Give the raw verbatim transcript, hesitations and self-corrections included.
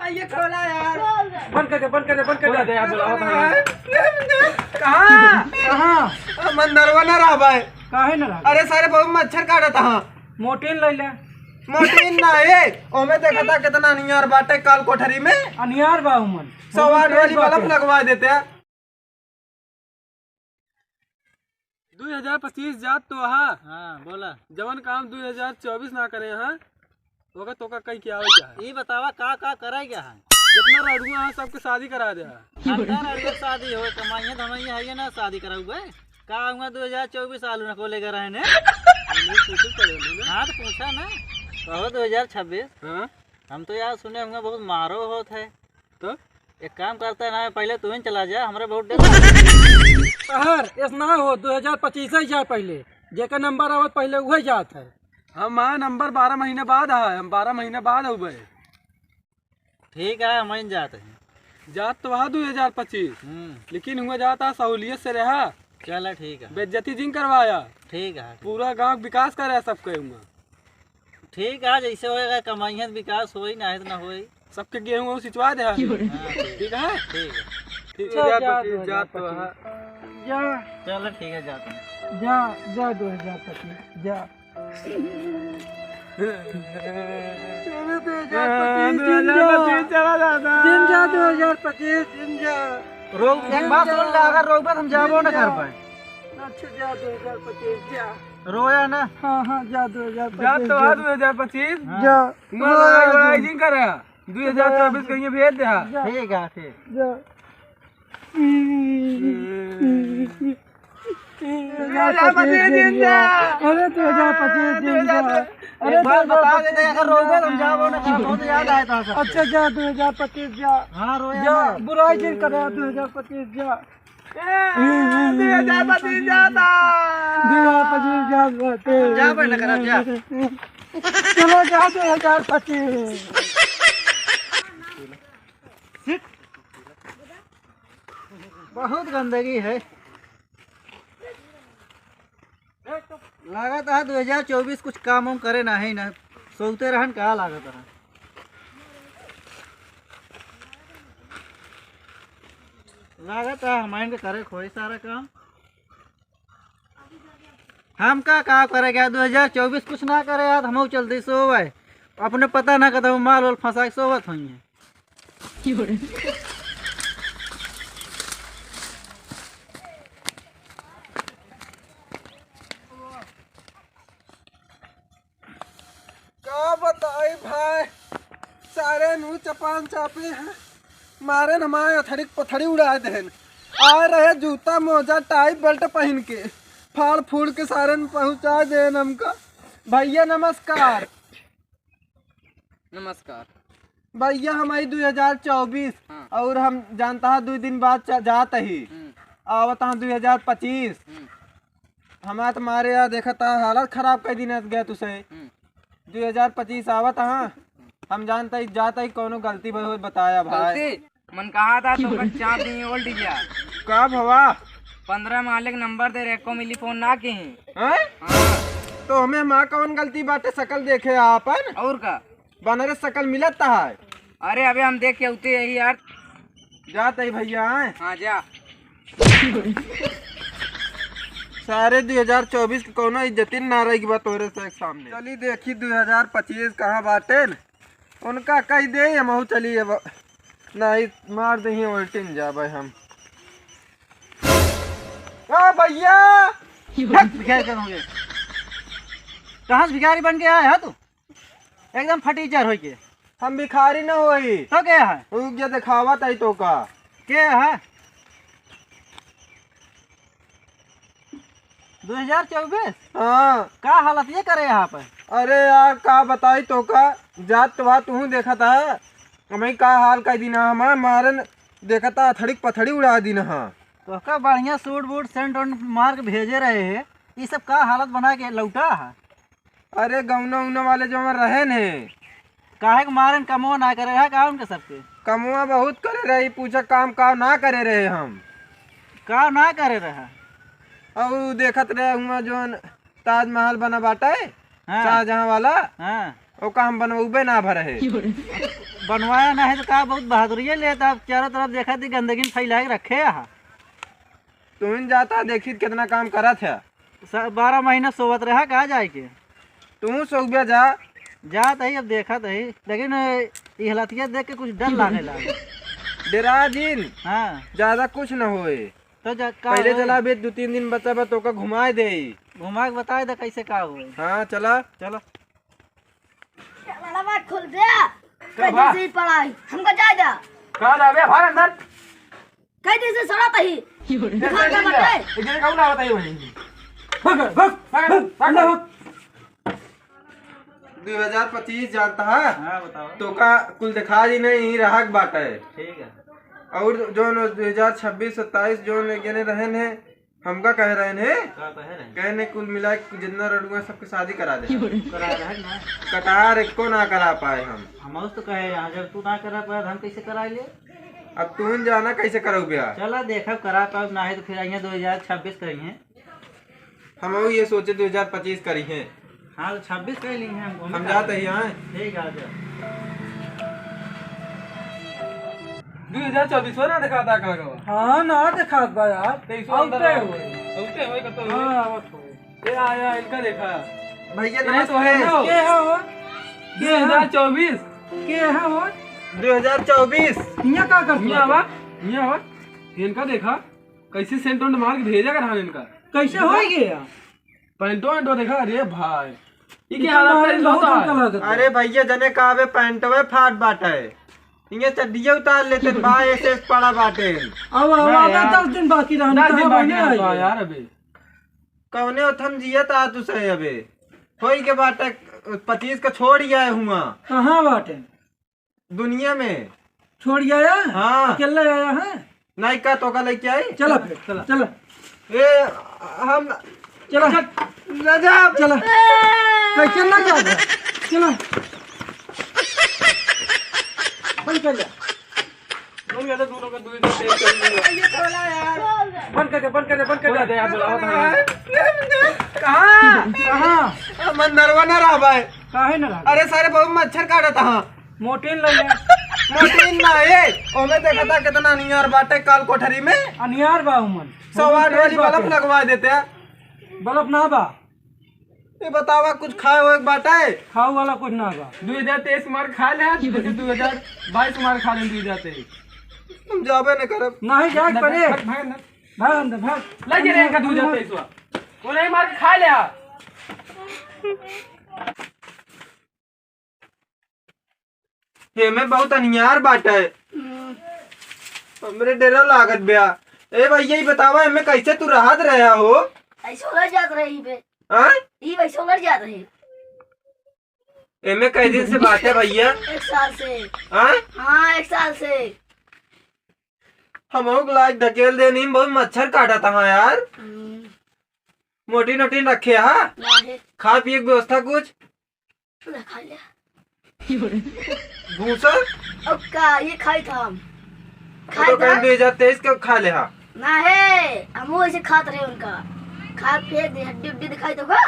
ये खोला यार। बंद कर दे, बंद कर दे, बंद कर दे। खोला दे यार, बुलावा था। कहाँ? कहाँ? मंदरवा ना रहा भाई। काहे ना रहा? अरे सारे बहुत मच्छर काटत हा। मोर्टीन ले ले। मोर्टीन ना है, ओमे देखा था कितना अनियार बाटे काल कोठरी में। अनियार बा उमन। सौ वाट वाली बल्ब लगवा देते हैं। दुई हजार पच्चीस जात तो हा। हाँ, बोला। जवन काम दुई हजार चउबीस ना करे हा, ओका तोका कई के आवे के हा। ई बतावा का का करे के हा? जितना रड़ुआ हा सबके शादी करा दे हा। अंदर अड़ुआ शादी हो, कमाइए धमाइए है ये ना शादी कराऊ बे। का हुआ दुई हजार चउबीस आलू न को लेकर रहे ने? हाँ तो पूछा ना। कहो दुई हजार छब्बीस। हाँ। हम तो यार सुने हुआ बहुत मारो होत है। तो? एक काम करता है ना, पहले तू ही चला जा, हमरे बहुत डर। शहर, ऐस ना हो, दुई हजार पच्चीस ही जाए पहले। जेकर नंबर आवत पहले उहे जात है। हम हाँ नंबर बारह महीने बाद है, हम बारह महीने बाद अउबे। ठीक है, हम ही जात है। जात तो वहाँ दुई हजार पच्चीस, हम्म। लेकिन हुआ जात है सहूलियत से रहा। चला ठीक है। बेइज्जती जिन करवाया। ठीक है, ठीक। पूरा गाँव विकास करे सबके हुआ। ठीक है, जैसे होएगा कमाई है तो विकास होई, ना है तो ना होई। सबके गेहूं वहूं सिंचवा दे। हाँ, ठीक। ठीक है? ठीक है। ठीक है, जा, जा, जा, जा, जा, तो जा। जा। चलो ठीक है, जाते हैं। जा, जा दुई हजार पच्चीस, जा। अरे दुई हजार पच्चीस, जिन जा। चला जाता। जिन जा दुई हजार पच्चीस, जिन जा। रोक, एक बात सुन ले, अगर रोकबे तो हम जाबो ना कर पाए। अच्छा, जा दुई हजार पच्चीस, जा। रोया ना। हाँ, हाँ, जा दुई हजार पच्चीस, जा तो जा। आ दुई हजार पच्चीस। हाँ। जा। ना लड़ाई वड़ाई जिन करे। दुई हजार चउबीस कहीं भेज दे, हाँ। जा। ठीक है, ठीक। जा। दुई हजार पच्चीस जिन जा। अरे, दुई हजार पच्चीस जिन जा। अरे, एक बार बता देते, अगर रोबे तो हम जाबो ना, बहुत याद आया था सर। अच्छा, जा, दुई हजार पच्चीस जा। हाँ, रोया जा, ना। बुराई जिन करे, दुई हजार पच्चीस जा। ए, दुई हजार पच्चीस जाता। दुई हजार पच्चीस जात बाटे। जा बे, ना करा, जा। चलो, जा, दुई हजार पच्चीस। बहुत गंदगी है। लागत है दुई हजार चउबीस कुछ काम वाम करे नाही ना, सोते रहन का लागत है। लागत है हमारे के करे खोई सारा काम। हम का, का करे गया दुई हजार चउबीस कुछ ना करे यार, हम चल दी सोवे। अपने पता ना कदम माल वाल फंसा के सोवत होई है। का बताई भाई, सारे नू चपान चापी हैं, मारे न हमारे अथड़ी पथड़ी उड़ा देन। आ रहे जूता मोजा टाई बेल्ट पहिन के, फाड़ फूड़ के सारे न पहुँचा देन हमका। भैया नमस्कार। नमस्कार। भैया, हम आई दुई हजार चउबीस हाँ। और हम जानता है दुई दिन बाद चा-, जात ही। हम्म। आवत हाँ दुई हजार पच्चीस। हम्म। हमार तो मारे यार देखत हाँ हालत खराब कर दिन गया तुसे। हम्म। दुई हजार पच्चीस आवत हाँ। हम जानता ही जात ही कौनो गलती भई हो बताया भाई। गलती? मन कहा था तो बस चार दिन ओल्ड गया। का भवा? पन्द्रह मालिक नंबर दे रहे को मिली फोन ना की। हैं? हाँ। तो हमें माँ कौन गलती बाटे, शकल देखे आपन? और का? बनरे शकल मिलत है। अरे अबे हम देख के उते यही यार। जात ही भैया, हैं? हाँ जा। सारे दुई हजार चउबीस के कौनो इज्जतिन ना रही बा तोरे से सामने। चली देखी दुई हजार पच्चीस कहाँ बाटे न। उनका कह दे हमहू चली अब। नहीं मार दही उल्टिन जाबे हम। आ भैया। हट, भिखारी कौन हो गए? कहाँ से भिखारी बन के आए है तू? एकदम फटीचर होई के। हम भिखारी न होई। तो के है? उ के देखावत है तो का? के है? दुई हजार चउबीस? हाँ। का हालत ये करे यहाँ पे? अरे यार, का बताई तो का, जात तो बात तू देखत है, हमें का हाल कर दीना, हमार मारन देखता, अथड़ी पथड़ी उड़ा दीना। हाँ। तो का बढ़िया सूट बूट, सेंट वेंट मार के भेजे रहे है, ये सब का हालत बना के लौटा है? अरे गौना उना वाले जो हमारे रहे ने। काहे के मारन कमवा ना करे रहा का उनके सबके? कमवा बहुत करे रही, पूछा काम का ना करे रहे हम। का ना करे रहा? और देखत रहे हुआ जोन ताजमहल बना बाटे, हाँ। शाहजहां वाला, हाँ। ओका हम बनवाबे ना भर है। बनवाया ना है तो का, बहुत बहादुरी है लेता, अब चारों तरफ देखा थी गंदगी में फैला के रखे है। तुम जाता देखी कितना काम करत है। स-, बारह महीना सोवत रहा, कहाँ जाए के? तू सोबिया जा। जात ही, अब देखत ही, लेकिन ई हालतिया देख के कुछ डर लागे ला। डेरा जिन। हाँ। ज्यादा कुछ न होए। तो जा, का पहले होए? चला बे, दो तीन दिन बचा बा, तोका घुमाए दे। घुमा के बताए दे कैसे का होए। हाँ, चला। चलो। बड़ा बात खोल दे। का कैसे बा? से ही पढ़ाई? हमको जाए दे। का जाबे? भाग अंदर। कई दिन से सड़त ही। ये दिखा क्या बता है? ये कहूँ ना बताइए भाई। भाग, भाग, भाग, भाग, भाग। दो हजार पच्चीस जानता है? हाँ, बताओ। तोका कुल दिखा दी नहीं, यहीं रहक बाटे। ठीक है। और जो न दो हजार छब्बीस सत्ताईस जो न गेने रहन है, हमका कह रहन है, का कहे रहे? कहने कुल मिला के जितना रड़ुआ सबके शादी करा दे। करा रहे ना। कटार एको ना करा पाए हम। हम तो कहे यहाँ, जब तू ना करा पाए, हम कैसे करा ले? अब तू ही जाना कैसे करो ब्याह। चला देखब, करा पाब, ना है तो फिर आइए दो हजार छब्बीस करिए। हम ये सोचे दो हजार पच्चीस करी है। हाँ, तो छब्बीस कर ली हैं हम, हम जाते ही आए। ठीक है, आ जाओ। दो हजार चौबीस हो ना दिखाता कहाँ का बा? हाँ, ना दिखात बा यार। तेईस हो अंदर आउटे हो। होए। आउटे होए, कतो होए। हाँ, आवत हो। ए, आया, इनका देखा। भैया, इन्हें तो है नमस्ते। ना। के है हो? दो हजार चौबीस। के है हो? दो हजार चौबीस। हियाँ का करत हियाँ बा? आवा, हियाँ आवा। इनका देखा, कैसे सेंट वेंट मार के भेजा कर इनका। कैसे हो गया? पैंटो वैंटो देखा, अरे भाई, ई ई के तो हालत मारे कर बहुत होता है। गलत है। अरे भैया, जने का बे पैंटवे फाट बाटे, इहे चड्डिया उतार लेते बा, ऐसे पड़ा बाटे। अब, अब, मैं अब यार, दस दिन बाकी रहने, दस दिन कहाँ बाकी बने रहने आई तो है? यार अबे। कौने ओथम जियत आ तू सही अबे? होई के बाटे पच्चीस का छोड़ ही आए हुआ। कहाँ बाटे? दुनिया में। छोड़ आया? हाँ। अकेले आया है? नहीं का, तोका लेके आई? चला फिर, चला। चला। ए, हम चला। राजा। चला। कैसे ना जाओ? चला। बंद कर जा। तुम ये तो दोनों का दूरी तो तेज चल रही है। बंद कर दे, बंद कर दे, बंद कर दे। बोला दे, आप बुलाओ तो। कहाँ? कहाँ? मंदरवा ना रहा भाई। काहे ना रहा? अरे सारे बहुत मच्छर काटत हा। मोर्टीन ले ले। मोर्टीन ना है, ओमे देखा था कितना अनियार बाटे काल कोठरी में। अनियार बा उमन। सौ वाट वाली बल्ब लगवा देते हैं। बल्ब ना बा। ये बतावा, कुछ खाए हुए बाटे? खाए वाला कुछ ना बा। दो हजार तेईस मार खा ले, दो हजार बाईस मार खा ले, दो हजार तेईस। हम जाबे न करब। नहीं जाए ना, पड़े। भाग, भाग ना। भाग अंदर, भाग। ले जे रे, इनका दो हजार तेईस हुआ। वो नहीं मार के खा ले, हाँ। एमे बहुत अनियार बाटे। हम्म। हमरे डेरा लागत बा। ए भैया, ई बतावा, एमे कैसे तू रहत रहा हो? ऐसे उलझ जात रही बे। हाँ? ई वैसे उलझ जात रही। एमे कई दिन से बाटे भैया? एक साल से। हाँ? हाँ, एक साल से। हमहू के लायक ढकेल देनी, बहुत मच्छर काटत हा यार। हम्म। मोर्टीन ओर्टीन रखे हा? ना है। खा पिए के व्यवस्था कुछ? ना, खा लिया। भूसा? अब का, ये खाई था हम। खाई तो था। कहीं दो हजार तेईस के खा ले हा। ना है, हम वो ऐसे खात रहे उनका। खा फेंक दे, हड्डी उड्डी दिखाई तो का?